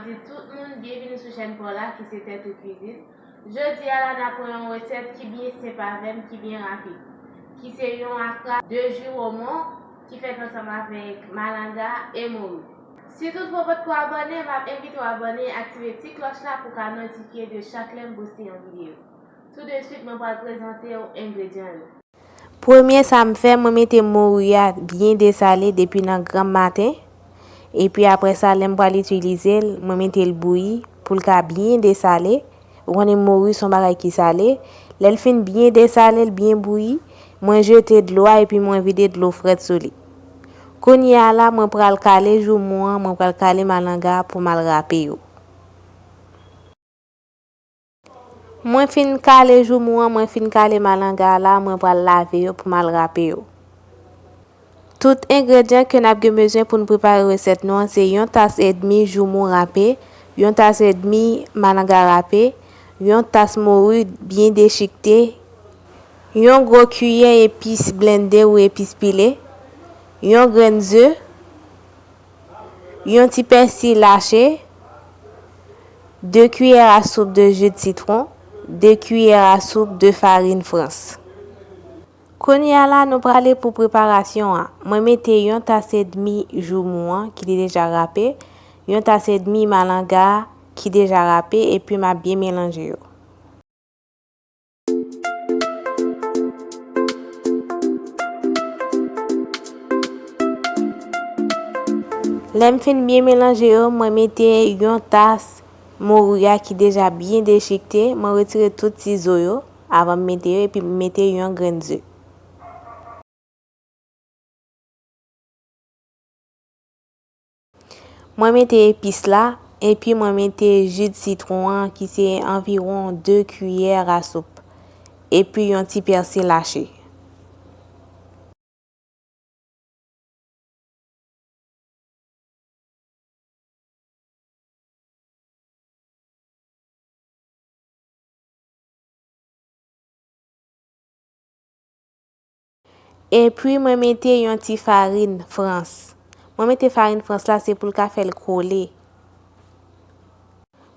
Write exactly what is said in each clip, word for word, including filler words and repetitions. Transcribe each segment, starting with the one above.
Tout moun, byenvini sou chèn pa w la ki se Tèt ou Kwizin. Jodi a la, n ap wè yon resèt ki byen senp avè m, ki byen rapid, ki se yon akra de ji womon ki fèt ansanm avèk malanga e mori. Si toutfwa w potko abòne, m ap envite w abòne, aktive ti klòch la pou w ka notifye de chak lè m poste yon videyo. Tou de swit, mwen pral prezante w engredyan yo. Premye sa m fè, mwen mete mori a byen desale depi nan granm maten. Epi apre sa, lè m pral itilize l, mwen mete l bouyi pou l ka byen desale. Ou konnen mori se yon bagay ki sale. Lè l fin byen desale, l byen bouyi, mwen jete dlo a epi mwen vide dlo frèt sou li. Kounye a la, mwen pral kale joumou an, mwen pral kale malanga a pou m al rape yo. Mwen fin kale joumou an, mwen fin kale malanga a la, mwen pral lave yo pou m al rape yo. Tout engredyan ke n ap gen bezwen pou n prepare resèt nou an, se yon tas edmi joumou rape, yon tas edmi malanga rape, yon tas mori byen dechikte, yon gwo kiyè epis blende ou epis pile, yon grenn ze, yon ti pèsi lache, de kiyè a soup de ji de sitwon, de kiyè a soup de farin frans. Kounye a la, nou prale pou preparasyon an. Mwen mete yon tas edmi joumou an ki te deja rape, yon tas edmi malanga a ki deja rape, epi m ap byen melanje yo. Lè m fin byen melanje yo, mwen mete yon tas mori a ki deja byen dechikte. Mwen retire tout ti zo yo avan m mete yo, epi m mete yon grenn ze. Mwen mete epis la, epi mwen mete ji de sitwon an ki se anviwon de kiyè a soup, epi yon ti pèsi lache. Epi mwen mete yon ti farin frans. Mwen mete farin frans la, se pou l ka fè l kole.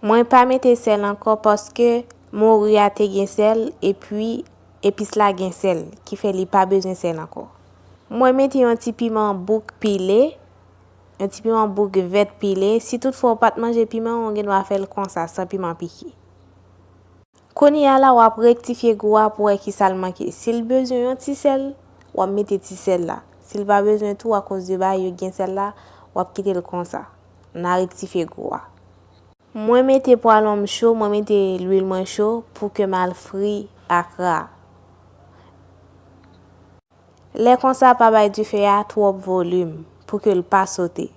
Mwen pa mete sèl ankò paske mori a te gen sèl, epi epis la gen sèl, ki fè li pa bezwen sèl ankò. Mwen mete yon ti piman bouk pile, yon ti piman bouk vèt pile. Si toutfwa w pa t manje piman, ou gen dwa fè l konsa, san piman pike. Kounye a la, w ap rektifye gou a pou wè kisa l manke. Si l bezwen yon ti sèl, w ap mete ti sèl la. Si l pa bezwen tou, akoz de bagay yo gen sèl la, w ap kite l konsa. N a rektifye gou a. Mwen mete pwalon m cho, mwen mete lwil mwen cho pou ke m al fri akra a. Lè konsa, pa bay dife a twòp volim pou ke l pa sote.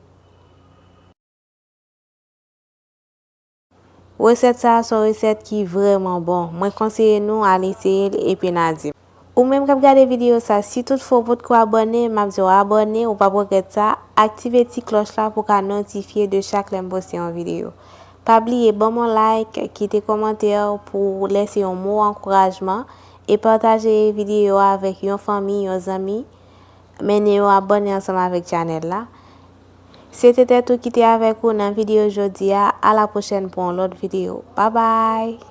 Resèt sa a se yon resèt ki vrèman bon. Mwen konseye nou al eseye l epi n a di m. Ou menm k ap gade videyo sa, si toutfwa w potko abòne, m ap di w abòne, ou p ap regrèt sa, aktive ti klòch la pou w ka notifye de chak lè m poste yon videyo. Pa bliye ban m yon like, kite kòmantè pou w lese yon mo ankourajman e pataje videyo a avèk yon fanmi, yon zanmi. Mennen yo abòne ansanm avèk chanèl la. Se te Tèt ou ki te avèk ou nan videyo jodi a. A la pwochèn pou yon lòt videyo. Babay!